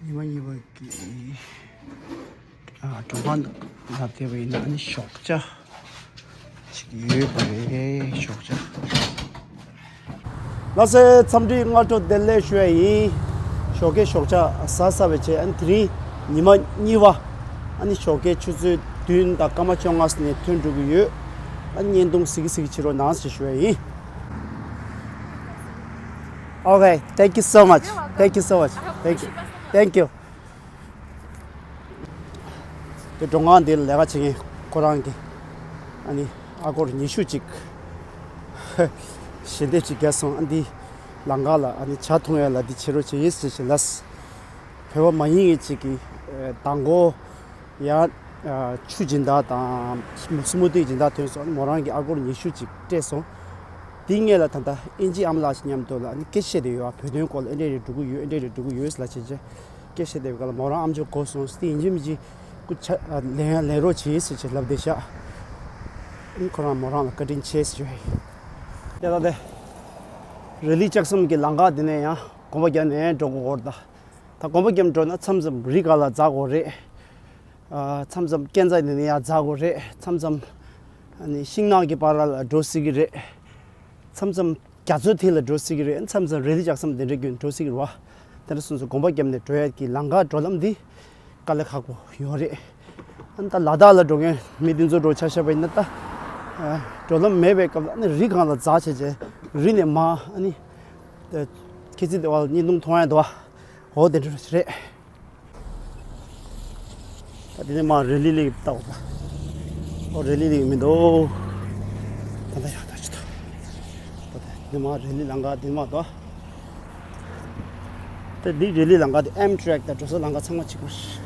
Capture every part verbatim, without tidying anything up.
ཉི་མ་གཉིས་པ་གི་ཨ་གྲོང་ཁ་ལ་བསྡད་པ་ཡིན་ན་ཨ་ནི་ཞོགས་ཇ་ཅིག་ཡོད་པ་རེད། ཞོགས་ཇ། ལགས་སོ། འཚམས་འདྲི་སྔ་དྲོ་བདེ་ལེགས་ཞུ་ཡ་ཡིན། ཞོགས་ཀའི་ཞོགས་ཇ་ཟ་ཟ་བའི་ཆེད་ཨ་ནི་དེ་རིང་ཉི་མ་གཉིས་པ། ཨ་ནི་ཞོགས་ཀའི་ཆུ་ཚོད་བདུན་དང་སྐར་མ་བཅོ་ལྔ་ནས་ཐོན་འགྲོ་གི་ཡོད། ཨ་ནི་བརྙན་ཐུང་གཟིགས་གཟིགས་བྱེད་རོགས་གནང་ཞེས་ཞུ་ཡ་ཡིན། Okay, thank you so much. You're welcome. Thank you so much. I hope you Thank you. Wish you best of luck. Thank you. དེ་གྲོང་ཁ་འདི་ལ་ལས་ཀ་བྱེད་མཁན་ཁོ་རང་གི་ཨ་ནི་ཨ་སྒོར་ཉི་ཤུ་ཅིག་ཞལ་འདེབས་ཅིག་བརྒྱབ་སོང་། ཨ་འདི་ལམ་ཁ་ལ་ཨ་ནི་ཇ་འཐུང་ཡ་ལ་འདི་བྱེད་རོགས་བྱེད་ཡིན་ཟེར་ཞིག་ལབ། བོད་པ་མ་ཡིན་མཁན་ཅིག་གིས་ཨ་མདང་དགོང་ཡང་ཨ་ཆུ་སྦྱིན་བདག་དང་སྨུག་སྨུག་ཏིག་སྦྱིན་བདག་ཐོན་སོང་། མོ་རང་གིས་ཨ་སྒོར་ཉི་ཤུ་ཅིག་སྤྲད་སོང་། དེ་སྔོན་ལ་ད་ལྟ་ཨིན་ཇི་ཨ་མ་ལགས་ཤིག་མཉམ་དུ་ལ་ཨ་ནི་སྐད་ཆ་བཤད་བསྡད་ཡོད། བོད་དོན་སྐོར་ལ་ཨེ་འདྲས་རེ་འགྲོ་གི་ཡོད། ཨེ་འདྲས་རེ་འགྲོ་གི་ཡོད་ལ་བྱས་བྱས་སྐད་ཆ་བཤད་བསྡད་པའི་སྐབས་ལ་མོ་རང་ཨ་མཆོག་གོ་སོང་། དེ་ཡིན་གཅིག་མིན་གཅིག་སྐུ་ཆ་ལེན་ཡ་ལེན་རོགས་བྱེད་ཟེར་བྱས་ལབ་བསྡད་ཤག་ཨ་ནི་ཁོ་རང་མོ་རང་ལ་བཀའ་དྲིན་ཆེ་ཟེར་ཞུ་ཡ་ཡིན། དེ་ལ་དེ་རི་ལི་ལྕགས་ཟམ་གྱི་ལམ་ཁ་འདི་ནས་ཡང་གོམ་པ་བརྒྱབ་ནས་འགྲོ་དགོས་སྐོར་ད། ད་གོམ་པ་བརྒྱབ་འགྲོ་ན་མཚམས་མཚམས་རི་སྒང་ལ་འཛེག་དགོས་རེད། ཨ་མཚམས་མཚམས་སྐས་འཛེག་ནས་ནི་ཡར་འཛེག་དགོས་རེད། མཚམས་མཚམས་ཨ་ནི་ཤིང་ནགས་ཀྱི་བར་ལ་འགྲོ་སྲིད་ཀྱི་རེད། མཚམས་མཚམས་རྒྱ་མཚོའི་མཐིལ་ལ་འགྲོ་སྲིད་ཀྱི་རེད། མཚམས་མཚམས་རི་ལི་ལྕགས་ཟམ་དེ་འདྲའི་བརྒྱུད་འགྲོ་སྲིད་ཀྱི་རེད་བ། དེ་འདྲ་སོང་ཙང་གོམ་པ་བརྒྱབ་ནས་འགྲོ་ཡ་གི་ལམ་ཁ་འགྲོ་ལམ་འདི་དཀའ་ལས་ཁག་པོ་ཡོད་རེད། ཨ་ནི་ད་ལ་དྭགས་ལ་འགྲོ་མཁན་མི་དེ་ཚོ་འགྲོ་ཆ་བཞག་པ་ཡིན་ན་ད་ཨ་འགྲོ་ལམ་མེད་པའི་སྐབས་ལ་ཨ་ནི་རི་སྒང་ལ་འཛེག་བྱས་བྱས་རི་ནས་མར་ཨ་ནི་ད་ཁྱེད་ཚོས་དེ་བ་ལ་བརྙན་ཐུང་མཐོང་ཡ་འདུག་བ། འོ་དེ་འདྲ་རེད། ད་དེ་ནས་མར་རི་ལི་ལི་ལྟ་བ། འོ་རི་ལི་ལི་མི་འདུག་ད་ལྟ་ཡག་ཐག་ཆོད་འདུག་ད་དེ་ནས་མར་རི་ལི་ལམ་ཁ་དེ་མར་འདུག་ད་འདི་རི་ལི་ལམ་ཁ་དེ་ཨེམ་ཊྲེག་དང་འགྲོ་ས་ལམ་ཁ་ཚང་མ་གཅིག་པ་རེད།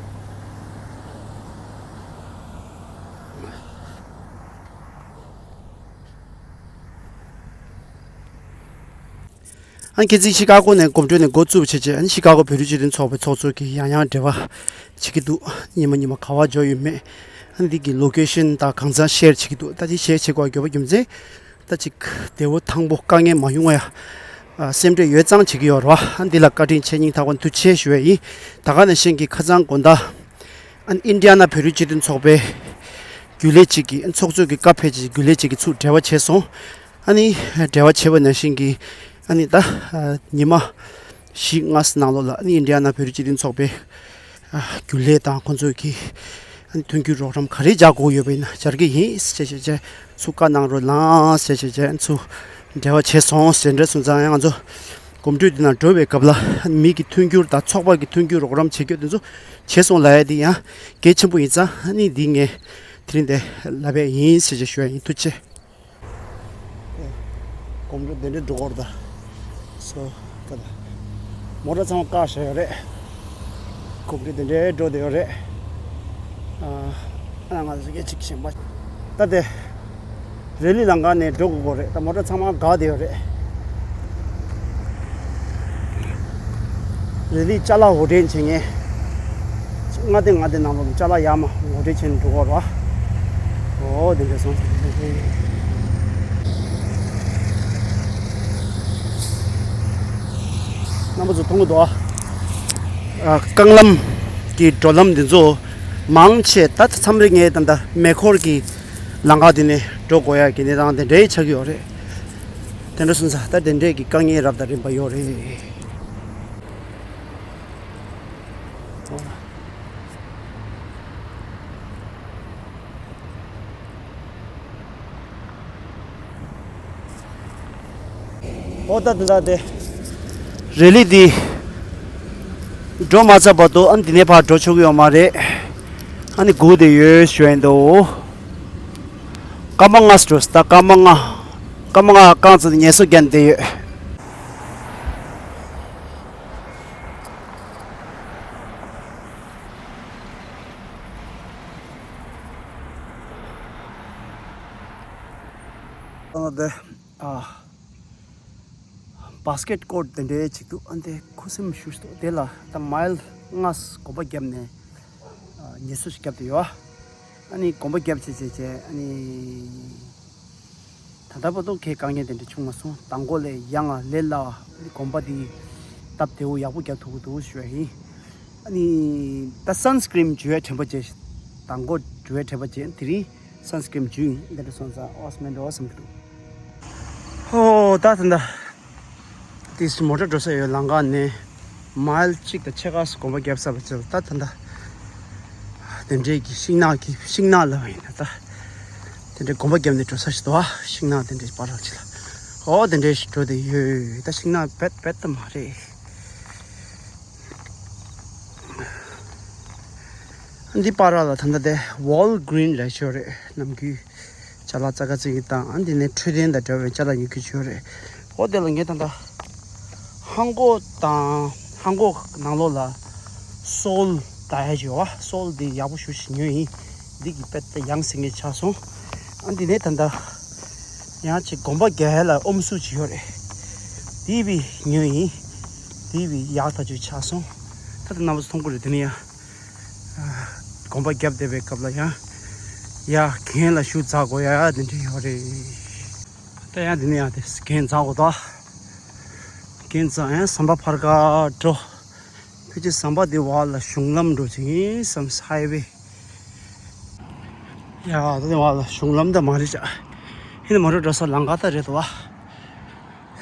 ཨ་ནི་ཁྱེད་ཚོས་ཤི་ཀ་གོ་ནས་གོམ་བགྲོད་ནས་འགོ་བཙུགས་བྱས་བྱས། ཨ་ནི་ཤི་ཀ་གོ་བོད་རིགས་སྤྱི་མཐུན་ཚོགས་པའི་ཚོགས་གཙོ་གིས་ཡང་ཡང་འབྲེལ་བ་བྱེད་ཀྱི་འདུག་ཉི་མ་ཉི་མ་ག་པར་འབྱོར་ཡོད་མེད། ཨ་ནི་འདི་གི་ལོ་ཀེ་ཤན་དང་གང་ཚང་ཤེར་བྱེད་ཀྱི་འདུག་ད་ཅི་ཤེར་བྱེད་དགོས་རྒྱུ་བ་རྒྱུ་མཚན་ད་ཅིག་བདེ་པོ་ཐང་པོ་དཀའ་ངལ་མ་ཡོང་བ་ཡ་སེམས་ཁྲལ་ཡོད་ཙང་བྱེད་ཀྱི་ཡོད་རེད་བ། ཨ་ནི་འདི་ལ་བཀའ་དྲིན་ཆེ་སྙིང་ཐག་པ་ནས་ཐུགས་རྗེ་ཆེ་ཞུ་ཡ་ཡིན། ད་ག་ནང་བཞིན་གྱི་ཁ་སང་དགོང་དག་ཨ་ནི་ཨིན་ཌི་ཡ་ན་བོད་རིགས་སྤྱི་མཐུན་ཚོགས་པའི་རྒྱུན་ལས་གཅིག་གིས་ཨ་ནི་ཚོགས་གཙོ་གི་བཀའ་ཕེབས་ཀྱི་རྒྱུན་ལས་གཅིག་གིས་ཚུར་འབྲེལ་བ་བྱས་སོང་། ཨ་ནི་འབྲེལ་བ་བྱས་པ་ནང་བཞིན་གྱི་ཨ་ནི་ད་ཉི་མ་བཞི་ལྔ་ཙམ་ནང་ལོགས་ལ་ཨ་ནི་ཨིན་ཌི་ཡ་ན་བོད་རིགས་སྤྱི་མཐུན་ཚོགས་པའི་རྒྱུན་ལས་དང་ཁོང་ཚོས་ཀྱི་ཨ་ནི་མཐུན་འགྱུར་རོགས་རམ་ག་རེ་རྒྱག་དགོས་ཡོད་པ་ཡིན་ན་སྦྱར་གྱི་ཡིན་ཟེར་བྱས་བྱས་ཚུར་བཀའ་གནང་རོགས་གནང་ཟེར་བྱས་བྱས་ཚུར་འབྲེལ་བ་བྱས་སོང་ཟེར་འདྲ་སོང་ཙང་ཡང་ང་ཚོ་གོམ་བགྲོད་འདི་ནང་འགྲོ་བའི་སྐབས་ལ་མི་གི་མཐུན་འགྱུར་དང་ཚོགས་པ་གི་མཐུན་འགྱུར་རོགས་རམ་བྱེད་རྒྱུ་དེ་ཚོ་བྱས་སོང་ལབ་ཡ་དེ་ཡང་གལ་ཆེན་པོ་ཡིན་ཙང་ཨ་ནི་འདི་ངས་དེ་རིང་འདི་ལབ་ཡ་ཡིན་ཟེར་བྱས་ཞུ་ཡ་ཡིན། ཐུགས་རྗེ་ཆེ། གོམ་བགྲོད་དེ་འདྲའི་འགྲོ་གི་ཡོད་རེད་ད། སོ་ད་ད། མོ་ཊ་ཚང་མ་བཀག་བཞག་ཡོད་རེད། གོམ་བགྲོད་དེ་འདྲའི་འགྲོ་བསྡད་ཡོད་རེད། ཨ་ཨ་ང་ཚོ་སྐད་ཅིག་གཞན་པ། ད་དེ། རི་ལི་ལམ་ཁ་ནས་འགྲོ་དགོས་ཀྱི་རེད། ད་མོ་ཊ་ཚང་མ་བཀག་བསྡད་ཡོད་རེད། རི་ལི་ཅ་ལག་འོར་འདྲེན་བྱེད་མཁན། མངའ་སྡེ་མངའ་སྡེ་ནང་ལོགས་ལ་ཅ་ལག་ཡར་མར་འོར་འདྲེན་བྱས་ནས་འགྲོ་གི་ཡོད་རེད་བ། འོ་དེ་འདྲ་སོང་། རྣམ་པ་ཚོ་མཐོང་གི་འདུག་ཨ། རྐང་ལམ་གྱི་འགྲོ་ལམ་འདི་ཚོ་མང་ཆེ་ད་མཚམས་རེ་ངས་ད་ལྟ་མེ་འཁོར་གྱི་ལམ་ཁ་འདི་ནས་འགྲོ་དགོས་ཡ་གི་གནས་སྟངས་དེ་འདྲའི་ཆགས་ཀྱི་ཡོད་རེད། དེ་འདྲ་སོང་ཙང་ད་དེ་འདྲའི་གི་དཀའ་ངལ་རབ་དང་རིམ་པ་ཡོད་རེད། ཨོ་ད་དེ་ད་དེ། རི་ལི་འདི་འགྲོ་མ་ཚར་བར་དུ་ཨ་ནི་འདི་ནས་ཕར་འགྲོ་ཆོག་གི་ཡོད་མ་རེད། ཨ་ནི་སྒུག་བསྡད་ཡོད་ཞུ་ཡིན་འདུག་སྐར་མ་ལྔ་ཙམ་འགྲོ་སྲིད། ད་སྐར་མ་ལྔ། སྐར་མ་ལྔ་རྐང་ཙམ་ངལ་གསོ་བརྒྱབ་བསྡད་ཡོད། ཨ་དེ། ཨ། བཱ་སི་ཀེཊ་ཀོརཊ་དེ་འདྲའི་ཅིག་འདུག་ཨ་ནི་དེ་ཁུ་སིམ་ཤུགས་ཤིག་འདུག་དེ་ལ་ད་མའིལ་ལྔ་གོམ་པ་བརྒྱབ་ནས་ཨ་ངལ་གསོ་ཞིག་བརྒྱབ་བསྡད་ཡོད། ཨ་ནི་གོམ་པ་བརྒྱབ་བྱས་བྱས་བྱས་ཨ་ནི་ད་ལྟ་བར་དུ་གའི་དཀའ་ངལ་དེ་འདྲ་བྱུང་མ་སོང་། མདང་དགོང་ལས་ཡང་ང་ལས་སླ་བ་ཨ་ནི་གོམ་པ་དེ་སྟབས་བདེ་བོ་ཡག་པོ་བརྒྱབ་ཐུབ་ཀྱི་འདུག་ཞུ་ཡ་ཡིན། ཨ་ནི་ད་སན་སི་ཀྲིན་འཇུ་བའི་དྲན་པ་བྱས། དང་པོ་འཇུ་བའི་དྲན་པ་བྱས། དེ་རིང་སན་སི་ཀྲིན་འཇུ་ཡིན། འདི་འདྲ་སོང་ཙང་ཨོ་སི་མེད་འགྲོ་བསམ་གྱི་འདུག་ཧོ། ད་ད་ད་དེ་མོ་ཊ་འགྲོ་ས་ཡོད་ལམ་ཁ་ནས་མའིལ་གཅིག་དང་ཕྱེད་ཀ་ཙམ་གོམ་པ་བརྒྱབ་ཚར་བ་བྱས། ད་ད་ད་དེ་འདྲའི་གི་ཤིང་ནགས་ཀྱི་ཤིང་ནགས་ལ་བ་ཡིན་ན་ད་དེ་འདྲའི་གོམ་པ་བརྒྱབ་ནས་འགྲོ་ས་ཞིག་འདུག་ཨ། ཤིང་ནགས་དེ་འདྲའི་བར་ལ་ཅིག་ལ། ཨོ་དེ་འདྲའི་ཞིག་འགྲོ་དེ་ཡོད། ད་ཤིང་ནགས་རྦད་རྦད་ད་མ་རེད། འདི་པར་ལ་ད་ལྟ་དེ་ཝོལ་གྷི་རིན་རེད་ཤོད་རེད། ནམ་རྒྱུན་ཅ་ལག་རྩ་ཁ་རྩིག་གི་དང་། ཨ་འདི་ནས་འཕྲོད་བསྟེན་དང་འབྲེལ་བའི་ཅ་ལག་ཉོ་རྒྱུ་ཤོད་རེད། ཨོ་དེ་ལ་ངས་ད་ལྟ་ཧང་གོ་དང་ཧང་གོ་ནང་ལོགས་ལ་སོལ་ད་ཡ་ཞུ་བ་སོལ་འདི་ཡག་པོ་ཞུ་ཞིག་ཉོས་ཡིན། འདི་གི་དཔེ་ད་ཡང་སེང་གེ་ཆགས་སོང་། ཨ་འདི་ནས་ད་ལྟ་ཡང་ཅིག་གོམ་པ་རྒྱག་ཡ་ལ་ཨོམ་སུ་ཅིག་ཡོད་རེད། དེ་བི་ཉོས་ཡིན། དེ་བི་ཡག་ཐག་ཆོད་ཆགས་སོང་། ད་ལྟ་རྣམ་པ་ཚོ་མཐོང་གི་རེད། དེ་ནས་ཡང་གོམ་པ་བརྒྱབ་བསྡད་པའི་སྐབས་ལ་ཡང་ཡ་རྒན་ལ་ཤུགས་རྫ་དགོས་ཡ་དེ་འདྲ་ཡོད་རེད། ད་ཡང་དེ་ནས་ཡང་དེ་རྒན་རྫ་དགོས་ད། རྒན་རྫ་ཡང་ཟམ་པ་ཕར་ཁ་འགྲོ། ཕལ་ཆེར་ཟམ་པ་འདི་བར་ལ་གཞུང་ལམ་འགྲོ་ཅིག་ཡིན་བསམ། ཧའི་ཝེ། ཡ་ད་དེ་བར་ལ་གཞུང་ལམ་ད་མ་རེད་ཤག་ཧི་ནི་མོ་ཊ་འགྲོ་ས་ལམ་ཁ་ད་རེད་དོ་བ།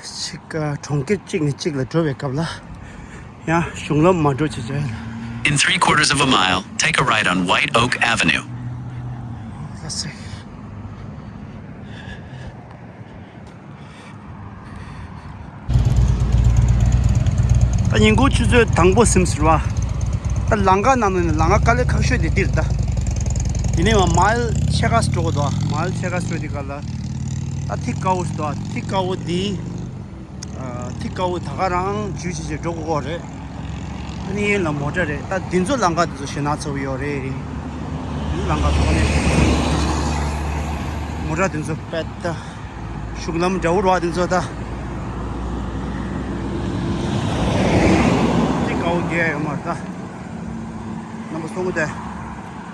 ཅིག་གྲོང་ཁྱེར་གཅིག་ནས་གཅིག་ལ་འགྲོ་བའི་སྐབས་ལ་ཡང་གཞུང་ལམ་མ་འགྲོ་ཅེས་བྱས། In three quarters of a mile, take a right on White Oak Avenue. ལགས་སེ། ད་ཉིན་གུང་ཆུ་ཚོད་དང་པོ་ཟིན་ཟེར་བ། ད་ལམ་ཁ་ནང་ནས་ལམ་ཁ་དཀའ་ལས་ཁག་ཤོས་དེ་འདིར་ད། དེ་ནས་མ་མའིལ་ཕྱེད་ཀ་ཙམ་འགྲོ་དགོས་འདུག་མའིལ་ཕྱེད་ཀ་ཙམ་འགྲོ་དུས་སྐབས་ལ། ད་ཐིག་དཀར་པོ་ཞིག་འདུག་ཐིག་དཀར་པོ་འདི། ཐིག་དཀར་པོ་ད་ག་རང་འཇུས་བྱས་བྱས་འགྲོ་དགོས་རེད། ཨ་ནི་གཡོན་ལ་མོ་ཊ་རེད། ད་འདི་ཚོ་ལམ་ཁ་འདི་ཚོ་ཞེད་སྣང་ཚ་པོ་ཡོད་རེད། འདི་ལམ་ཁ་ཐོག་ནས་མོ་ཊ་འདི་ཚོ་དཔེ་ད་གཞུང་ལམ་འདྲ་པོ་རེད་པ། འདི་ཚོ་ད་ཐིག་དཀར་པོ་རྒྱག་ཡོད་མ་རེད་ད། རྣམ་པ་སྟོན་གོ་དེ།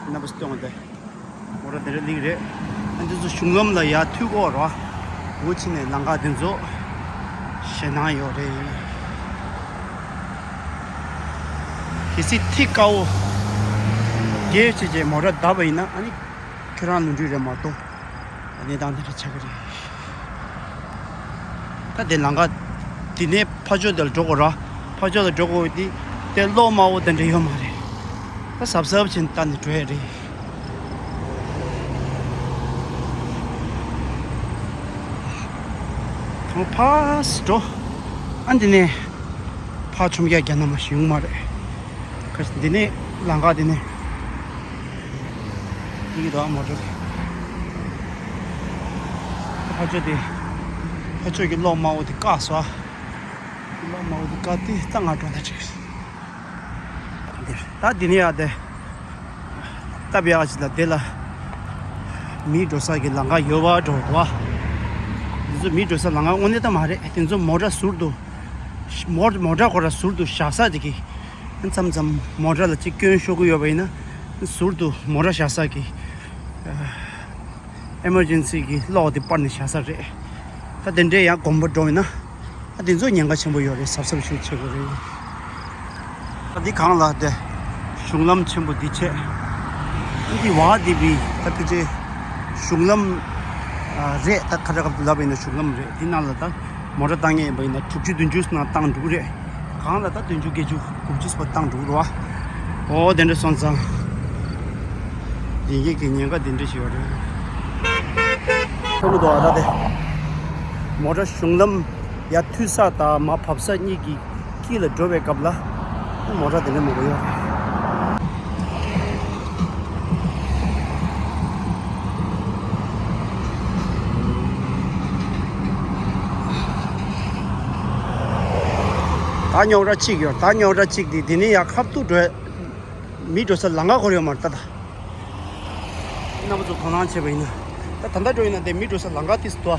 རྣམ་པ་སྟོན་གོ་དེ། མོ་ཊ་དེ་འདྲ་ལིག་རེད། ཨ་འདི་ཚོ་གཞུང་ལམ་ལ་ཡར་མཐུད་དགོས་རེད་པ། འོ་ཕྱི་ནས་ལམ་ཁ་འདི་ཚོ་ཞེད་སྣང་ཡོད་རེད། གལ་སྲིད་ཐིག་དཀར་པོ་རྒྱས་བྱས་བྱས་མོ་ཊ་བརྡབས་པ་ཡིན་ན་ཨ་ནི་ཁྱོད་རང་ལུས་འབྲེལ་རེད་མ་གཏོགས་གནས་སྟངས་འདི་འདྲ་ཆགས་ཀྱི་རེད། ད་དེ་ལམ་ཁ་དེ་ནས་ཕར་ཕྱོགས་དེ་ལ་འགྲོ་དགོས་ར། ཕར་ཕྱོགས་ལ་འགྲོ་དགོས་དེ་དེ་གློག་དམར་པོ་དེ་འདྲ་ཡོད་མ་རེད། ད་གཟབ་གཟབ་བྱས་ནས་ལྟ་ནས་འགྲོ་ཡ་རེད། དང་པོ་ཕར་འགྲོ། ཨ་འདི་ནས་ཕར་མཆོང་རྒྱག་རྒྱག་ན་མ་ཞིག་ཡོང་མ་རེད། ཁ་ཅིག་འདི་ནས་ལམ་ཁ་འདི་ནས། འདི་གི་དོ་མོ་ཊ་རེད། ཕར་ཕྱོགས་དེ། ཕར་ཕྱོགས་ཀྱི་གློག་དམར་པོ་དེ་བཀག་སོང་ཨ། གློག་དམར་པོ་དེ་བཀག་དེ་ད་ང་འགྲོ་ན་ཅིག་འདིར་ད་འདི་ནས་ཡར་དེ། སྟབས་ཡག་ཅིག་ལ་དེ་ལ། མི་འགྲོ་ས་གི་ལམ་ཁ་ཡོད་པ་འགྲོ་འདུག་ཨ། འདི་ཚོ་མི་འགྲོ་ས་ལམ་ཁ་དངོས་གནས་ད་མ་རེད། དེ་ཚོ་མོ་ཊ་ཟུར་དུ། མོ་མོ་ཊ་ཁོ་ར་ཟུར་དུ་བཞག་ས་དེ་གི། མཚམས་མཚམས་མོ་ཊ་ལ་གཅིག་སྐྱོན་ཤོར་གི་ཡོད་པ་ཡིན་ན། ཟུར་དུ་མོ་ཊ་བཞག་ས་གི། ཨེ་མར་ཇེན་སི་གི་གློག་དེ་སྤར་ནས་བཞག་ས་རེད། ད་དེ་འདྲའི་ཡང་དགོན་པ་འགྲོ་ཡིན་ན། ཨ་དེ་ཚོ་ཉེན་ཁ་ཆེན་པོ་ཡོད་རེད། གཟབ་གཟབ་ཞིག་བྱེད་དགོས་རེད། ཨ་འདི་གང་ལ་དེ་གཞུང་ལམ་ཆེན་པོ་འདི་བྱས། ཨ་འདི་བ་འདི་བི་ད་ཕལ་ཆེར་གཞུང་ལམ་རེད། ད་ཁ་ར་ཁ་ལབ་ཡིན་ན་གཞུང་ལམ་རེད། འདི་ནང་ལ་ད་མོ་ཊ་བཏང་ངེས་ཡིན་པ་ཡིན་ན་དྲུག་ཅུ་བདུན་ཅུ་ནང་བཏང་འགྲོ་གི་རེད། གང་ལ་ད་བདུན་ཅུ་བརྒྱད་ཅུ་དགུ་བཅུ་བར་བཏང་འགྲོ་གི་རེད་བ། ཨོ་དེ་འདྲ་སོང་ཙང་། ལས་འགན་གྱི་ཉེན་ཁ་དེ་འདྲ་ཞིག་ཡོད་རེད། ཐུག་འདུག་ཨ་ད་དེ། མོ་ཊ་གཞུང་ལམ་ཡར་མཐུད་ས་དང་མར་བབས་ས་གཉིས་ཀྱི་དཀྱིལ་ལ་འགྲོ་བའི་སྐབས་ལ། མོ་ཊ་དེ་འདྲ་མང་པོ་ཡོད་རེད། ད་རྙོག་དྲ་གཅིག་ཡོད། ད་རྙོག་དྲ་གཅིག་དེ་དེ་ནས་ཡར་ཁ་ཐུག་འགྲོ། མི་འགྲོ་ས་ལམ་ཁ་ཁོར་ཡོད་མ་རེད་ད། ད་རྣམ་པ་ཚོ་དོ་སྣང་བྱས་པ་ཡིན་ན། ད་ད་ལྟ་འགྲོ་ཡིན་ན་དེ་མི་འགྲོ་ས་ལམ་ཁ་དེ་སུ་དོ།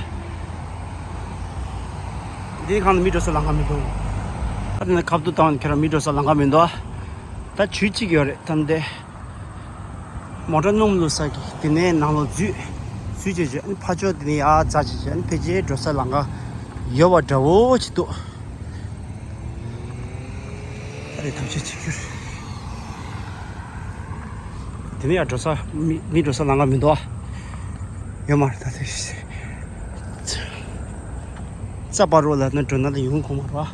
འདིའི་སྒང་ལ་མི་འགྲོ་ས་ལམ་ཁ་མི་འདུག་ད་དེ་ནས་ཁ་ཐུག་བཏང་ཁྱེད་རང་མི་འགྲོ་ས་ལམ་ཁ་མི་འདུག་ད་ཇུས་གཅིག་ཡོད་རེད་ད་འདི། མོ་ཊ་སྣུམ་བླུགས་ས་གི་དེ་ནས་ནང་ལོགས་འཛུལ། འཛུལ་བྱས་བྱས་ཨ་ནི་ཕར་ཕྱོགས་དེ་ནས་ཡར་འཛེགས་བྱས་བྱས་ཨ་ནི་ཕལ་ཆེར་འགྲོ་ས་ལམ་ཁ་ཡོད་པ་འདྲ་བོ་ཅིག་འདུག་ད་རེས་ཐབས་ཤེས་བྱེད་རྒྱུ་རེད། དེ་ནས་ཡར་འགྲོ་ས་མི་མི་འགྲོ་ས་ལམ་ཁ་མི་འདུག་ཨ། ཡོད་མ་རེད་ད་དེ། རྩ་བར་རོ་ལ་ན་འགྲོ་ན་ལ་ཡོང་ཁོམ་མ་རེད་པ།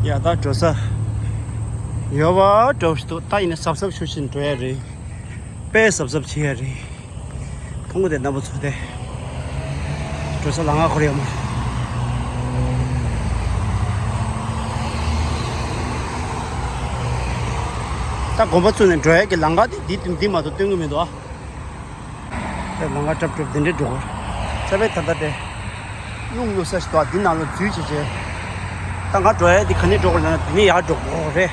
ཡ་ད་འགྲོ་ས་ཡོད་པ་འགྲོ་ཞིག་འདུག་ད་ཡིན་ན་གཟབ་གཟབ་ཞུ་བཞིན་འགྲོ་ཡ་རེད། དཔེ་གཟབ་གཟབ་བྱེད་ཡ་རེད། ཕུང་པོ་དེ་རྣམ་པ་ཚོ་དེ། འགྲོ་ས་ལམ་ཁ་ཁོར་ཡོད་མ་རེད། ད་དགོན་པ་ཚུར་ནས་འགྲོ་ཡ་གི་ལམ་ཁ་དེ་འདི་འདི་མ་གཏོགས་སྟོན་གི་མི་འདུག་ཨ། ད་ལམ་ཁ་ཀྲབ་ཀྲབ་འདི་འདྲས་འགྲོ་གི་རེད། ས་བའི་ད་ལྟ་དེ། སྣུམ་བླུག་ས་ཞིག་འདུག་ཨ། འདི་ནང་ལ་འཛུལ་བྱས་བྱས། ད་ང་འགྲོ་ཡ་འདི་ག་ནས་འགྲོ་དགོས་ལབ་ན་འདི་ནས་ཡར་འགྲོ་དགོས་རེད།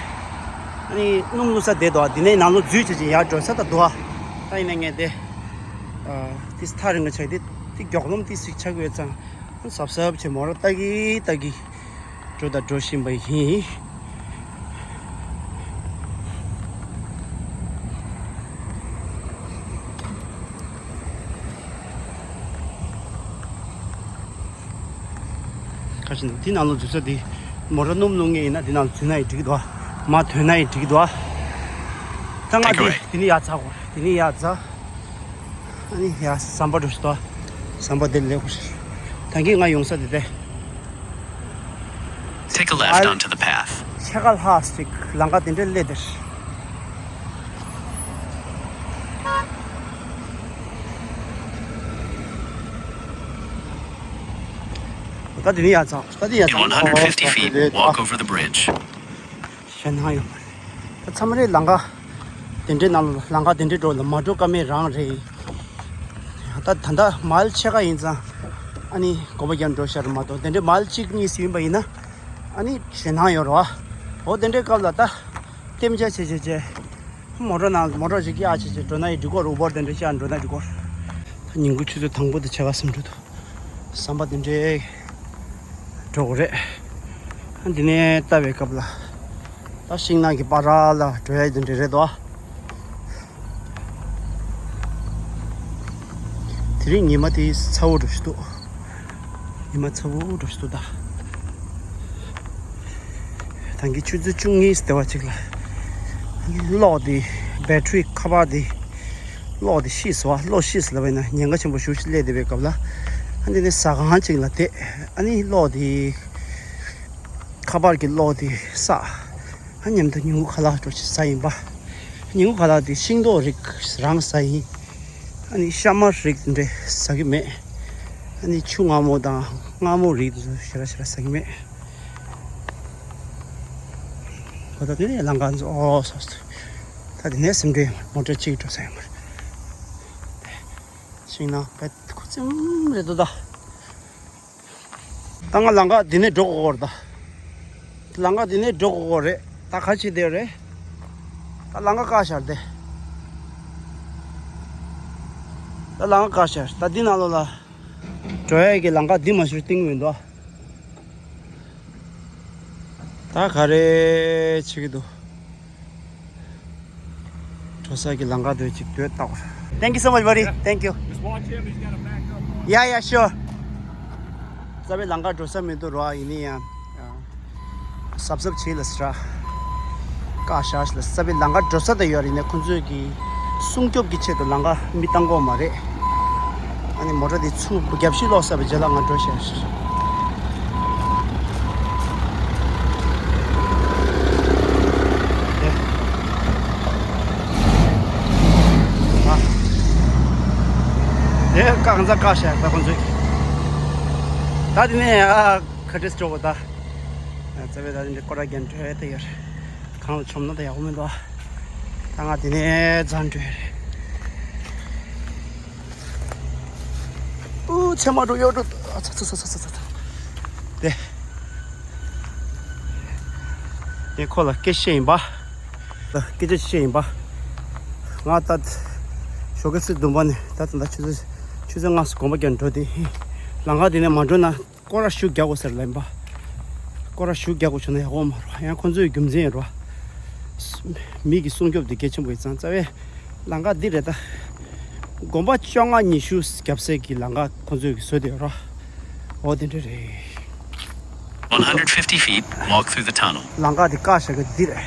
ཨ་ནི་སྣུམ་བླུག་ས་དེ་འདུག་ཨ། འདི་ནས་ནང་ལོགས་འཛུལ་བྱས་བྱས་ཡར་འགྲོ་ས་ད་འདུག་ཨ། ད་ཡིན་ན་ངས་དེ། ཨ། དེ་ཐག་རིང་གི་ཆ་དེ་དེ་མགྱོགས་ལམ་དེ་ཞིག་ཆགས་ཡོད་ཙང་གཟབ་གཟབ་བྱས་མོ་ར་ལྟ་གི་ལྟ་གི་འགྲོ་དང་འགྲོ་བཞིན་པ་ཡིན། ཁ་ཅིག་འདི་ནང་ལོགས་འཛུལ་ས་འདི་མོ་ཊ་སྣུམ་བླུག་མཁན་ཡིན་ན་འདི་ནང་ལོགས་འཛུལ་ན་ཡང་འགྲིག་གི་འདུག་ཨ། མར་ཐོན་ན་ཡང་འགྲིག་གི་འདུག་ཨ། ད་ང་འདི་འདི་ནས་ཡར་འཛེག་དགོས་རེད། འདི་ནས་ཡར་འཛེག་ཨ་ནི་ཡར་ཟམ་པ་འགྲོ་ཞིག་འདུག་ཨ། ཟམ་པ་འདིར་སླེབས་དགོས་རེད། ད་གིན་ང་ཡོང་ས་འདི་དེ། Take a left onto the path. ཕྱེད་ཀ་ལྷག་ཅིག་ལམ་ཁ་དེ་འདྲ་སླེབས་དེར། ད་དེ་ནས་ཡར་འཛེག་ད་དེ་ཡར་In འཛེག one hundred fifty feet, walk over the bridge. ཞེད་སྣང་ཡོད་མ་རེད། ད་མཚམས་རེ་ལམ་ཁ་དེ་འདྲའི་ནང་ལ་ལམ་ཁ་དེ་འདྲའི་འགྲོ་ལ་མ་འགྲོ་ཀ་མེད་རང་རེད། ད་ད་ལྟ་མལ་ཕྱེད་ཀ་ཡིན་ཙང་ཨ་ནི་དགོན་པ་རྒྱབ་འགྲོ་ཤར་མ་གཏོགས་དེ་འདྲའི་མལ་གཅིག་གཉིས་ཡིན་པ་ཡིན་ན་ཨ་ནི་ཞེད་སྣང་ཡོད་རེད་བ། འོ་དེ་འདྲའི་སྐབས་ལ་ད་གཏན་འཇགས་བྱེད་བྱེད་བྱེད། མོ་ཊ་ནང་མོ་ཊ་ཞིག་གཡར་བྱེད་བྱེད་འགྲོ་ན་ཡི་འགྲིག་གོ་ཨུ་བར་དེ་འདྲ་བཞག་འགྲོ་ན་འགྲིག་གོ་ད་ཉིན་གུང་ཆུ་ཚོད་དང་པོ་དེ་ཕྱེད་ཀ་ཙམ་འགྲོ་འདུག་ཟམ་པ་དེ་འདྲའི་འགྲོ་དགོས་རེད། ཨ་འདི་ནས་ལྟ་བའི་སྐབས་ལ་ད་ཤིང་ནགས་ཀྱི་བར་ལ་འགྲོ་ཡ་དེ་འདྲ་རེད་དོ། དེ་རིང་ཉི་མ་དེ་ཚ་བོ་འགྲོ་ཞིག་འདུག་ཉི་མ་ཚ་བོ་འགྲོ་ཞིག་འདུག་ད། ད་གིན་ཆུ་ཚོད་བཅུ་གཉིས་ཟེར་བ་ཅིག་ལ་གློག་དེ་བེ་ཊི་རི་ཁ་པར་དེ་གློག་དེ་ཤི་སོང་བ། གློག་ཤི་སོང་ལབ་པ་ཡིན་ན་ཉེན་ཁ་ཆེན་པོ་ཞེ་ཅིག་སླེབས་བསྡད་པའི་སྐབས་ལ་ཨ་ནི་དེ་ཟ་ཁང་ཅིག་ལ་བསྡད། ཨ་ནི་གློག་དེ་ཁ་པར་གྱི་གློག་དེ་བསགས། ཨ་མཉམ་དུ་ཉིན་གུང་ཁ་ལག་འགྲོ་ཆེད་ཟ་ཡིན་པ། ཉིན་གུང་ཁ་ལག་དེ་ཤིང་ཏོག་རིགས་རང་ཟ་ཡིན། ཨ་ནི་ཤ་མར་རིགས་འདྲ་ཟ་གི་མེད། ཨ་ནི་ཆུ་མངར་མོ་དང་མངར་མོ་རིགས་དེ་ཚོ་ཞེ་དྲག་ཞེ་དྲག་ཟ་གི་མེད། ཁོ་ད་དེ་ནས་ལམ་ཁ་འཛུལ་ཨོ་སོ་སོ། ད་དེ་ནས་སེམས་ཁྲལ་མོ་ཊ་གཅིག་འགྲོ་ས་ཡོད་མ་རེད། ཤིང་ནགས་བེད་ཁུ་ཚིམ་རེད་འདུག་ད། ད་ང་ལམ་ཁ་འདི་ནས་འགྲོ་དགོས་རེད་ད། ལམ་ཁ་འདི་ནས་འགྲོ་དགོས་རེད། ད་ག་ཅི་བསྡད་རེད། ད་ལམ་ཁ་བཀག་ཤར་དེ། ད་ལམ་ཁ་བཀག་ཤར། ད་འདི་ནང་ལོགས་ལ་འགྲོ་ཡ་གི་ལམ་ཁ་འདི་མ་ཤོར་སྟེང་མི་འདུག་ད་ག་རེ་བྱེད་ཀྱི་འདུག་འགྲོ་ས་གི་ལམ་ཁ་དེ་ཅིག་སྡོད་ལྟ་བར། Thank you so much, buddy. Thank you. Just watch him. He's got a backup car. Yeah, yeah, sure. རྩ་བའི་ལམ་ཁ་འགྲོ་ས་མི་འདུག་རོ། ཡིན་ན་ཡང་གཟབ་གཟབ་བྱེད་ལ་ཟེར། བཀག་བཞག་ལ་རྩ་བའི་ལམ་ཁ་འགྲོ་ས་དེ་ཡོད་རེད། ཡིན་ནའི་ཁོང་ཚོས་ཀྱི་སྲུང་སྐྱོབ་ཀྱི་ཆེད་དུ་ལམ་ཁ་མི་བཏང་གི་ཡོད་མ་རེད། ཨ་ནི་མོ་ཊ་དེ་ཚུར་རྒྱབ་བཤིག་སློག་ཚར་བའི་རྗེས་ལ་ང་འགྲོ་ཤེས། དེ་བཀག་ས་བཀག་བཞག་ད་ཁོང་ཚོས། ད་དེ་ནས་ཨ་ཁ་ཏྲེས་སྤྲོ་བོ་ད། རྩ་བའི་ད་དེ་འདྲའི་སྐོར་ར་རྒྱན་སྤྲོས་ད་ཡོད་རེད། གང་ལ་མཆོང་ན་ད་ཡག་པོ་མི་འདུག་ད་ང་དེ་ནས་འཛེགས་འགྲོ་ཡ་རེད། ཨུ་ཚེ་མ་འགྲོ་གཡོ་འགྲོ། ཨ་ཚ་ཚ། དེ། ངས་ཁོ་ལ་སྐད་བཤད་ཡིན་པ། ལ་སྐད་ཆ་བཤད་ཡིན་པ། ང་ད་ཞོགས་ཀས་ཚེས་བདུན་པ་ནས་ད་ད་ད་ཆུ་ཚོད་ཆུ་ཚོད་ལྔ་ཙམ་གོམ་པ་རྒྱག་འགྲོ་དེ་ཡིན། ལམ་ཁ་དེ་ནས་མ་འགྲོ་ན་སྐོར་ར་ཤུགས་རྒྱག་དགོས་ཟེར་ལབ་ཡིན་པ། སྐོར་ར་ཤུགས་རྒྱག་དགོས་བྱུང་ན་ཡག་པོ་མ་རེད། ཡང་ཁོང་ཚོའི་རྒྱུ་མཚན་རེད་བ། མི་གི་སྲུང་སྐྱོབ་དེ་གལ་ཆེན་པོ་ཡིན་ཙང་རྩ་བའི་ལམ་ཁ་འདི་རེད་ད། དགོན་པ་བཅོ་ལྔ་ཉི་ཤུ་བརྒྱབ་སའི་གི་ལམ་ཁ་ཁོང་ཚོས་གི་བཟོས་དེ་རོ། འོ་དེ་འདྲ་རེད། One hundred fifty feet, walk through the tunnel. ལམ་ཁ་དེ་བཀག་བཞག་གི་འདི་རེད།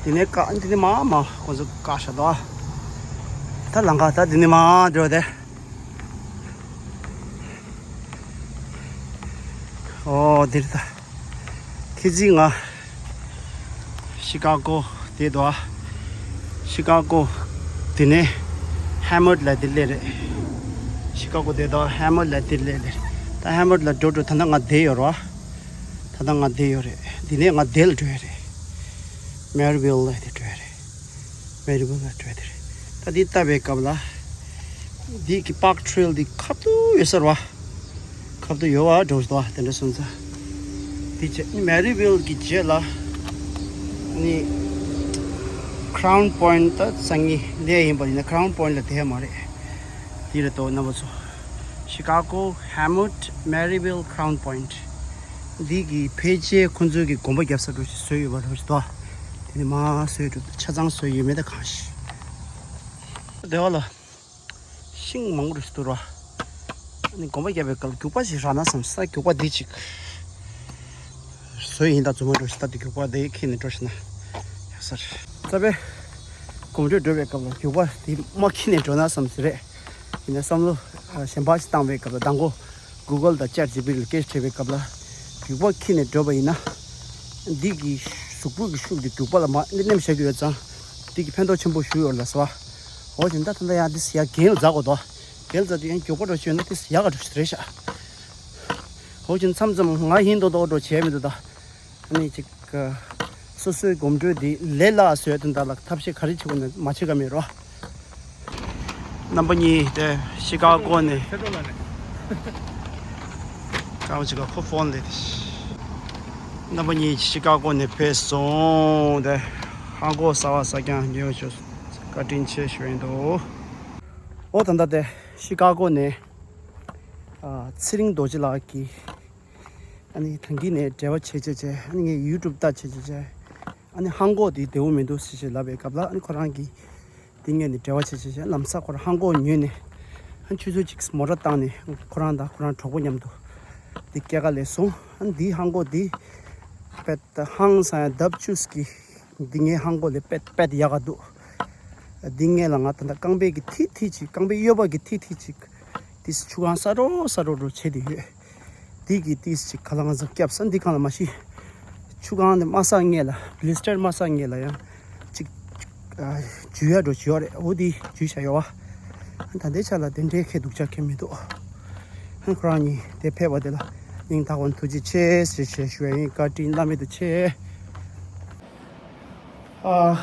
དེ་ནས་བཀག་འདི་ནས་མར་མར་ཁོང་ཚོས་བཀག་བཞག་འདུག་ད་ལམ་ཁ་ད་འདི་ནས་མར་འགྲོ་དེ། ཨོ་འདིར་ད། ཁྱེད་ཚིག་ང་། ཤི་ཀ་གོ་དེ་དོ། ཤི་ཀ་གོ་དེ་ནས་ཧེ་མོད་ལ་དེ་ལས་རེད། ཤི་ཀ་གོ་དེ་དོ་ཧེ་མོད་ལ་དེ་ལས་རེད། ད་ཧེ་མོད་ལ་འགྲོ་འགྲོ་ད་ལྟ་ང་བསྡད་ཡོད་རོ། ད་ལྟ་ང་བསྡད་ཡོད་རེད། འདི་ནས་ང་བསྡད་ལ་འགྲོ་ཡ་རེད། མེ་རི་ཝིལ་ལ་དེ་འགྲོ་ཡ་རེད། མེ་རི་ཝིལ་ལ་འགྲོ་ཡ་དེ་རེད། ད་འདི་ལྟ་བའི་སྐབས་ལ། འདི་གི་པཱག་ཊེལ་འདི་ཁ་ཐུག་ཡོད་ས་རེད་བ། ཁ་ཐུག་ཡོད་བ་འགྲོ་ས་དེ་འདྲ་སོང་ཙང་། འདི་བྱས་ནི་མེ་རི་ཝིལ་གྱི་རྗེས་ལ། ནི། ཁ་རའུན་པོ་ཡིན་ཊི་ད་སང་ཉིན་ལས་ཡིན་པ་ཡིན་ན་ཁ་རའུན་པོ་ཡིན་ཊི་ལ་དེ་མ་རེད། འདི་རེད་དོ་རྣམ་པ་ཚོ། ཤི་ཀ་གོ་ཧེ་མོད་མེ་རི་ཝིལ་ཁ་རའུན་པོ་ཡིན་ཊི། འདི་གི་ཕལ་ཆེར་ཁོང་ཚོའི་གི་དགོན་པ་རྒྱབ་ས་འགྲོ་ཞིག་བཟོས་ཡོད་པ་རེད་དོ། དེ་ནི་མ་བཟོས་འགྲོ་ཆ་ཚང་བཟོས་ཡོད་མེད་ད་གང་ཤེས། དེ་བ་ལ། ཤིང་མང་པོ་རེ་ཞིག་འདུག་ར། ཨ་ནི་དགོན་པ་བརྒྱབ་པའི་སྐབས་རྒྱུག་པ་ཞིག་རག་ན་བསམ་ས་རྒྱུག་པ་འདི་ཅིག་བཟོས་ཡིན་ད་རྫུན་མ་འགྲོ་ཞིག་ད་འདི་རྒྱུག་པ་འདི་ཁྱེར་ནས་འགྲོ་ཞིག་ན་ཡག་ས་རེད། རྩ་བའི་གོམ་བགྲོད་འགྲོ་བའི་སྐབས་ལ་རྒྱུག་པ་འདི་མ་ཁྱེར་ནས་འགྲོ་ན་བསམ་ཞིག་རེད། ཡིན་ན་བསམ་བློ་གཞན་པ་ཞིག་བཏང་བའི་སྐབས་ལ་མདང་དགོང་Google་དང་ChatGPT་ལ་སྐད་ཆ་དྲིས་པའི་སྐབས་ལ་རྒྱུག་པ་ཁྱེར་ནས་འགྲོ་བ་ཡིན་ན། འདི་གི་གཟུགས་པོ་གི་ཤུགས་འདི་རྒྱུག་པ་ལ་མ་ནེམ་བཞག་གི་ཡོད་ཙང་། འདི་གི་ཕན་ཐོགས་ཆེན་པོ་ཞིག་ཡོད་ལ་ཟེར་བ། འོ་བྱས་ན་ད་ད་ལྟ་ཡང་འདི་ཡར་རྒྱན་ལ་འཛེག་དགོས་དོ། རྒྱལ་ཚ་དེ་ཡང་མགྱོགས་པོ་འགྲོ་ཤེས་ན་དེ་ཡག་ག་འགྲོ་ཤེས་རེད་ཤག་ཧོ་ཅིན་མཚམས་མཚམས་ང་ཡིན་མདོག་མདོག་འགྲོ་བྱས་མི་འདུག་ད། ཨ་ནི་ཅིག་སོ་སོའི་གོམ་བགྲོད་འདི་ལས་སླ་བཟོས་དོན་དག་ལ་ཐབས་ཤེས་ག་རེ་བྱེད་དགོས་ན་མ་བྱེད་ཀ་མེད་རོ། རྣམ་པ་གཉིས་དེ་ཤི་ཀ་གོ་ནས། ཀའོ་ཅི་ག་ཁོ་ཕོན་ལས་དེ། རྣམ་པ་གཉིས་ཤི་ཀ་གོ་ནས་ཕེབས་སོང་དེ། ཧང་གོ་གསར་བ་གསར་རྐྱང་ཉོས་ཤོག་བཀའ་དྲིན་ཆེ་ཞུ་ཡིན་འདུག་འོ་ད་ལྟ་དེ་ཤི་ཀ་གོ་ནས། ཨ། ཚེ་རིང་རྡོ་རྗེ་ལགས་ཀྱིས། ཨ་ནི་ཐང་གི་ནས་འབྲེལ་བ་བྱེད་བྱེད་བྱེད་ཨ་ནི་ངས་ཡུ་ཊུབ་ལྟ་བྱེད་བྱེད་བྱེད། ཨ་ནི་ཧང་གོ་དེ་བདེ་བོ་མི་འདུག་ཟེར་བྱེད་ལབ་པའི་སྐབས་ལ་ཨ་ནི་ཁོ་རང་གིས་དེ་ངས་ནི་འབྲེལ་བ་བྱེད་བྱེད་བྱེད་ལམ་སང་ཁོ་རང་ཧང་གོ་ཉོས་ནས། ཨ་ནི་ཆུ་ཚོད་གཅིག་མོ་ཊ་བཏང་ནས་ཁོ་རང་དང་ཁོ་རང་གྲོགས་པོ་མཉམ་དུ་དེ་སྐྱེལ་ག་སླེབས་སོང་། ཨ་ནི་དེའི་ཧང་གོ་དེ་དཔེ་ཧང་སང་ཡང་ལྡབ་བཅུ་གི། འདི་ངའི་ཧང་གོ་ལས་དཔེ་དཔེ་ཡག་ག་འདུག་འདི་ངས་ལ་ང་ད་ལྟ་རྐང་པའི་གི་ཐིག་ཐིག་ཅིག་རྐང་པའི་གཡོ་བ་གི་ཐིག་ཐིག་ཅིག་དེ་ཆུ་གང་ས་རོ་ས་རོ་རོ་བྱེད་དེ་ཡོད། འདི་གི་ཏིས་ཅིག་ཁ་ལང་ཟག་སྐྱབས་ས་འདི་གང་ལ་མ་ཤི། ཆུ་གང་ནས་དམའ་ས་ངེས་ལ་བི་ལི་སི་ཊར་དམའ་ས་ངེས་ལ་ཡང་ཅིག་ཨ། འཇུ་ཡ་འགྲོ་བྱེད་ཡོད་རེད། འོ་འདི་འཇུ་བྱ་ཡོད་བ། ད་ལྟའི་ཆ་ལ་དེ་འདྲའི་ཁེ་སྡུག་ཅག་ཁེ་མི་འདུག་ཁོ་རང་གཉིས་དེ་ཕེབས་པ་དེ་ལ་སྙིང་ཐག་པ་ནས་ཐུགས་རྗེ་ཆེ་ཞེས་ཞེས་ཞུ་ཡ་ཡིན། བཀའ་དྲིན་བླ་མེད་དུ་ཆེ། ཨ།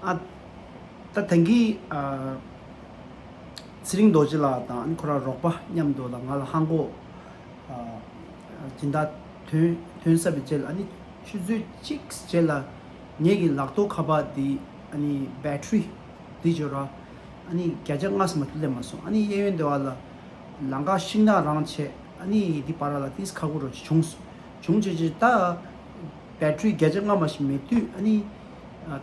ཨ། ད་ཐེངས་ཀྱི་ཨ། ཚེ་རིང་རྡོ་རྗེ་ལགས་དང་ཁོ་རང་རོགས་པ་མཉམ་དུ་ལ་ང་ལ་ཧང་གོ་ཨ། སྦྱིན་བདག་ཐོན་ཐོན་ས་བའི་རྗེས་ལ་ཨ་ནི་ཆུ་ཚོད་གཅིག་རྗེས་ལ་ངེད་ཀྱི་ལག་ཐོག་ཁ་པར་འདི་ཨ་ནི་བེ་ཊི་རི་འདི་འབྱོར་ར་ཨ་ནི་བརྒྱ་ཆ་ལྔ་ཙམ་མ་གཏོགས་སླེབས་མ་སོང་། ཨ་ནི་གཡས་གཡོན་སྡེ་བ་ལ་ལམ་ཁ་ཤིང་ནགས་རང་བྱས་ཨ་ནི་འདི་བར་ལ་ཏིས་ཁ་ཁུ་རོ་ཅིག་བྱུང་སོང་། བྱུང་བྱས་བྱས་ད་བེ་ཊི་རི་བརྒྱ་ཆ་ལྔ་མ་ཞིག་མེད་དུས་ཨ་ནི་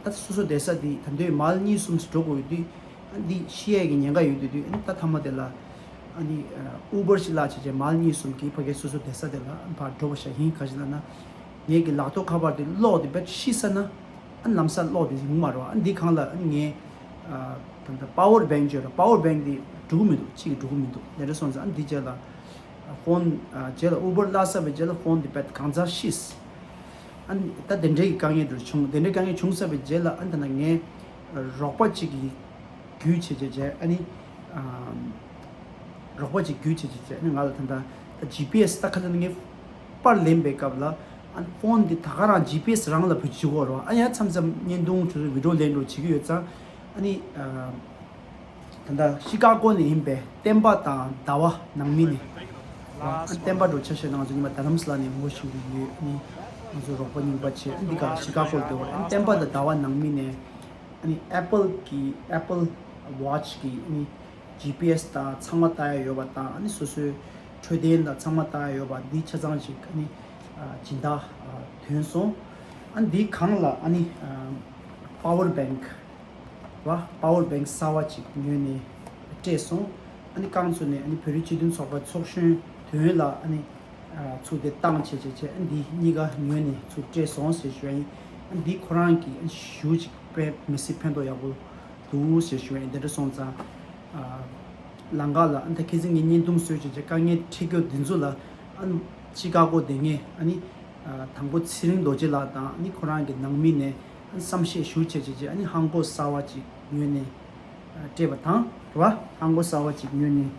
ད་སོ་སོ་བསྡད་ས་འདི་ད་འདོད་མལ་གཉིས་གསུམ་ཞིག་འགྲོ་དགོས་ཡོད་དུས། ཨ་འདི་ཤི་ཡས་ཀྱི་ཉེན་ཁ་ཡོད་དུས་དུས་ཨ་ནི་ད་ཐ་མ་དེ་ལ་ཨ་ནི་ཨུ་བར་ཞིག་གླ་བྱས་བྱས་མལ་གཉིས་གསུམ་གྱིས་ཕ་གིའི་སོ་སོ་བསྡད་ས་དེ་ལ་ཨ་ནི་ཕར་འགྲོ་བ་ཤ་ཡིན། ག་ཞིག་ལབ་ན་ངེད་ཀྱི་ལག་ཐོག་ཁ་པར་དེ་གློག་དེ་བེད་ཤི་ས་ན་ཨ་ནི་ལམ་སང་གློག་དེ་ཡོང་མ་རེད་བ། ཨ་འདི་གང་ལ་ཨ་ནི་ངས་ཨ་ད་ལྟ་པ་ཝར་བེང་ཅིག་ཡོད་རེད། པ་ཝར་བེང་དེ་འགྲོ་གི་མི་འདུག་གཅིག་གིས་འགྲོ་གི་མི་འདུག་དེ་འདྲ་སོང་ཙང་ཨ་ནི་འདི་རྗེས་ལ་ཕོན་ཨ་རྗེས་ལ་ཨུ་བར་གླ་ས་བའི་རྗེས་ལ་ཕོན་དེ་བེད་གང་ཚར་ཤི། ཨ་ནི་ད་དེ་འདྲའི་གི་དཀའ་ངལ་དེ་འདྲ་བྱུང་། དེ་འདྲའི་དཀའ་ངལ་བྱུང་ས་བའི་རྗེས་ལ་ཨ་ནི་ད་ལྟ་ངས་རོགས་པ་གཅིག་གིས་བརྒྱུད་བྱས་བྱས་བྱས་ཨ་ནི་ཨམ། རོགས་པ་གཅིག་བརྒྱུད་བྱས་བྱས་བྱས་ཨ་ནི་ང་ལ་ད་ལྟ་ད་ཇི་པི་ཨེ་སི་ད་ཁ་ལ་ངས་པར་ལེན་པའི་སྐབས་ལ་ཨ་ནི་ཕོན་འདི་ད་ག་རང་ཇི་པི་ཨེ་སི་རང་ལ་བུད་བྱེད་དགོས་རེད་བ། ཨ་ཡ་མཚམས་མཚམས་བརྙན་ཐུང་ཁྲོད་དུ་བི་ཌི་ཡོ་ལེན་འགྲོ་བྱེད་ཀྱི་ཡོད་ཙང་ཨ་ནི་ཨམ། ད་ལྟ་ཤི་ཀ་གོ་ནས་ཡིན་པའི་བསྟན་པ་དང་ཟླ་བ་ནང་མི་ནས། ཨ་བསྟན་པ་འགྲོ་ཆ་ཤས་ནང་ཚོ་ཉི་མ་རྡ་རམ་ས་ལ་ནས་ངོ་ཤེས་ཀྱི་ཡོད། ཨ་ནི་ང་ཚོ་རོགས་པ་རྙིང་པ་བྱས་ཨ་འདི་ག་ཤི་ཀ་གོ་ལ་བསྡད་པ་རེད། ཨ་ནི་བསྟན་པ་དང་ཟླ་བ་ནང་མི་ནས་ཨ་ནི་ཨེ་པལ་གི་ཨེ་པལ་ཝ་ཆི་གི་ཨ་ནི་ཇི་པི་ཨེ་སི་དང་ཚང་མ་ལྟ་ཡ་ཡོད་པ་དང་ཨ་ནི་སོ་སོའི་འཕྲོད་བསྟེན་དང་ཚང་མ་ལྟ་ཡ་ཡོད་པ་འདི་ཆ་ཚང་ཞིག་ཨ་ནི་སྦྱིན་བདག་ཐོན་སོང་། ཨ་ནི་འདིའི་སྒང་ལ་ཨ་ནི་པ་ཝར་བེང་། བ་པ་ཝར་བེང་གསར་བ་ཅིག་ཉོས་ནས་སྤྲད་སོང་། ཨ་ནི་རྐང་བཙུགས་ནས་ཨ་ནི་བོད་རིགས་སྤྱི་མཐུན་ཚོགས་པའི་ཚོགས་གཞོན་དོན་ལ་ཨ་ནི་ཚུར་དེ་བཏང་བྱས་བྱས་བྱས་ཨ་ནི་འདི་གཉིས་ཀ་ཉོས་ནས་ཚུར་སྤྲད་སོང་ཟེར་ཞུ་ཡ་ཡིན། ཨ་ནི་འདི་ཁོ་རང་གིས་ཨ་ནི་ཞུ་ཅིག་དཔེ་མི་སྲིད་ཕན་ཐོགས་ཡག་པོ་འདུག་ཟེར་ཞུ་ཡ་ཡིན། དེ་འདྲ་སོང་ཙང་། ལམ་ཁ་ལ་ཨ་ནི་ད་ཁྱེད་ཚོས་ངའི་བརྙན་ཐུང་བཟོས་བྱས་བྱས་དཀའ་ངལ་འཕྲད་རྒྱུ་འདི་ཚོ་ལ་ཨ་ནི་ཅི་ཀ་གོ་དེ་ངས་ཨ་ནི་དང་པོ་ཚེ་རིང་རྡོ་རྗེ་ལགས་དང་ཨ་ནི་ཁོ་རང་གི་ནང་མི་ནས་ཨ་ནི་བསམ་ཤེས་ཞུ་བྱས་བྱས་བྱས་ཨ་ནི་ཧང་གོ་གསར་བ་ཅིག་ཉོས་ནས་སྤྲད་པ་དང་རེད་བ། ཧང་གོ་གསར་བ་ཅིག་ཉོས་ནས་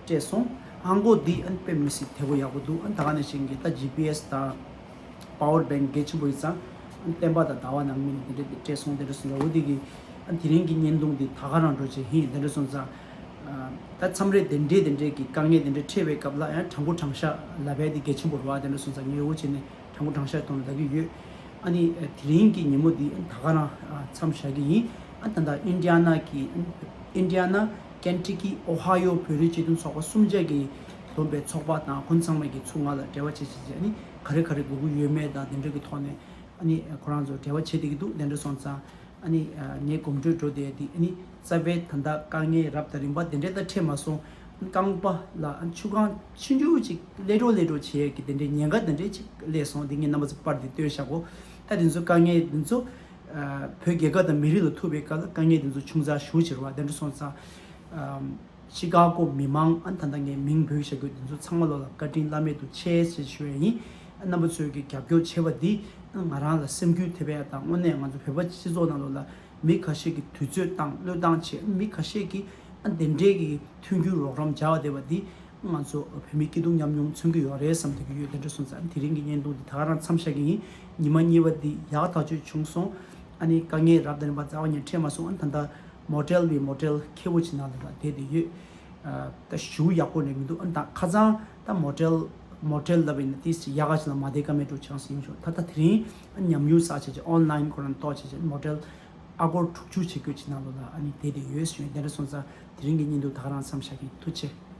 སྤྲད་སོང་། ཧང་གོ་འདི་ཨ་ནི་དཔེ་མི་སྲིད་བདེ་པོ་ཡག་པོ་འདུག་ཨ་ནི་ད་ག་ནང་བཞིན་གྱི་ད་ཇི་པི་ཨེ་སི་དང་པ་ཝར་བེང་གལ་ཆེན་པོ་ཡིན་ཙང་། བསྟན་པ་དང་ཟླ་བ་ནང་མི་ནས་དེ་འདྲ་དེ་སྤྲད་སོང་། དེ་འདྲ་སོང་ཙང་འོ་དེ་གི་དེ་རིང་གི་བརྙན་ཐུང་འདི་ད་ག་རང་འགྲོ་བྱེད་ཡིན། དེ་འདྲ་སོང་ཙང་། ད་མཚམས་རེ་དེ་འདྲའི་དེ་འདྲའི་གི་དཀའ་ངལ་དེ་འདྲ་འཕྲད་པའི་སྐབས་ལ་ཡང་དྲང་པོ་དྲང་བཞག་ལབ་ཡ་དེ་གལ་ཆེན་པོ་རེད་བ། དེ་འདྲ་སོང་ཙང་ངས་འོ་བྱས་ནས་དྲང་པོ་དྲང་བཞག་ཐོག་ནས་ལབ་ཀྱི་ཡོད། ཨ་ནི་དེ་རིང་གི་ཉིན་མོ་འདི་ད་ག་རང་མཚམས་བཞག་གི་ཡིན། ཨ་ད་ལྟ་ཨིན་ཌི་ཡ་ན་གི་ཨིན་ཌི་ཡ་ན་ཀེན་ཊི་ཀི་ཨོ་ཧ་ཡོ་བོད་རིགས་སྤྱི་མཐུན་ཚོགས་པ་གསུམ་ཆ་གི་བསྡོམས་པའི་ཚོགས་པ་དང་ཁོང་ཚང་མ་གི་ཚུར་ང་ལ་འབྲེལ་བ་བྱེད་བྱེད་བྱེད་ཨ་ནི་ག་རེ་ག་རེ་དགོས་ཀྱི་ཡོད་མེད་དང་དེ་འདྲ་གི་ཐོག་ནས་ཨ་ནི་ཁོ་རང་ཚོ་འབྲེལ་བ་བྱེད་བསྡད་ཀྱི་འདུག་དེ་འདྲ་སོང་ཙང་ཨ་ནི་ངས་གོམ་བགྲོད་འགྲོ་བསྡད་དེ་ཨ་ནི་རྩ་བའི་ད་ལྟ་དཀའ་ངལ་རབ་དང་རིམ་པ་དེ་འདྲ་ད་འཕྲད་མ་སོང་། རྐང་པ་ལ་ཨ་ཆུ་ཁང་ཆུང་ཆུང་ཅིག་ལས་འགྲོ་ལས་འགྲོ་བྱེད་ཀྱི་དེ་འདྲའི་ཉེན་ཁ་དེ་འདྲའི་ཅིག་སླེབས་སོང་། དེ་ངས་རྣམ་པ་ཚོ་པར་དེ་སྟོན་བཞག་གོ་ད་དེ་ཚོ་དཀའ་ངལ་དེ་ཚོ་བོད་རྒྱལ་ཁབ་དང་མི་རིགས་ལ་ཐུག་པའི་སྐབས་ལ་དཀའ་ངལ་དེ་ཚོ་ཆུང་ཙག་ཞེ་པོ་ཅིག་རེད་བ། དེ་འདྲ་སོང་ཙང་། ཤི་ཀ་གོ་མི་མང་ཨ་ད་ལྟ་ངས་མིང་འབོད་བྱ་རྒྱུ་དེ་ཚོ་ཚང་མ་ལོ་ལ་བཀའ་དྲིན་བླ་མེད་དུ་ཆེ་ཞེས་ཞུ་ཡ་ཡིན། རྣམ་པ་ཚོས་ཀྱི་རྒྱབ་སྐྱོར་བྱས་པ་འདི་ང་རང་ལ་སེམས་འགུལ་ཐེབས་ཡ་དང་དངོས་གནས་ང་ཚོ་བོད་པ་སྤྱི་ཚོགས་ནང་ལོ་ལ་མི་ཁ་ཤས་ཀྱིས་དུས་ཚོད་བཏང་བློས་བཏང་བྱས་མི་ཁ་ཤས་ཀྱིས་ཨ་དེ་འདྲའི་གི་མཐུན་འགྱུར་རོགས་རམ་བྱ་བ་བསྡད་པ་འདི་ང་ཚོ་བོད་མི་སྐྱིད་སྡུག་མཉམ་མྱོང་མཚོན་གྱི་ཡོད་རེད་བསམ་བསྡད་ཀྱི་ཡོད། དེ་འདྲ་སོང་ཙང་དེ་རིང་གི་བརྙན་ཐུང་འདི་ད་ག་རང་མཚམས་བཞག་གི་ཡིན། ཉི་མ་གཉིས་པ་འདི་ཡག་ཐག་ཆོད་བྱུང་སོང་། ཨ་ནི་དཀའ་ངལ་རབ་དང་རིམ་པ་རྩ་བ་ཉིད་འཕྲད་མ་སོང་། ཨ་ནི་ད་ལྟ་མོ་ཊེལ་བའི་མོ་ཊེལ་ཁེ་པོ་ཅིག་ནང་ལ་བསྡད་དེ་ཡོད། ད་ཞུ་ཡག་པོ་རེད་མི་འདུག་ཨ་ནི་ད་ཁ་སང་ད་མོ་ཊེལ་མོ་ཊེལ་ལབ་ཡིན་ན་ཏིས་ཅིག་ཡག་ག་ཅིག་ལ་མ་བསྡད་ཀ་མེད་འགྲོ་ཆགས་སུ་ཡིན་ཤོག་ད་ལྟ་དེ་རིང་ཨ་ཉམས་མྱོང་བསགས་བྱས་ཀྱི་ཨོན་ལན་ཁོ་རང་གཏོགས་བྱས་ཀྱི་མོ་ཊེལ་ཨ་སྒོར་དྲུག་ཅུ་བྱེད་དགོས་ཅིག་ནང་ལོ་ལ་ཨ་ནི་བསྡད་དེ་ཡོད་ཞུ་ཡིན། དེ་འདྲ་སོང་ཙང་དེ་རིང་གི་བརྙན་ཐུང་ད་ག་རང་མཚམས་བཞག་གི་ཡིན། ཐུགས་རྗེ་ཆེ།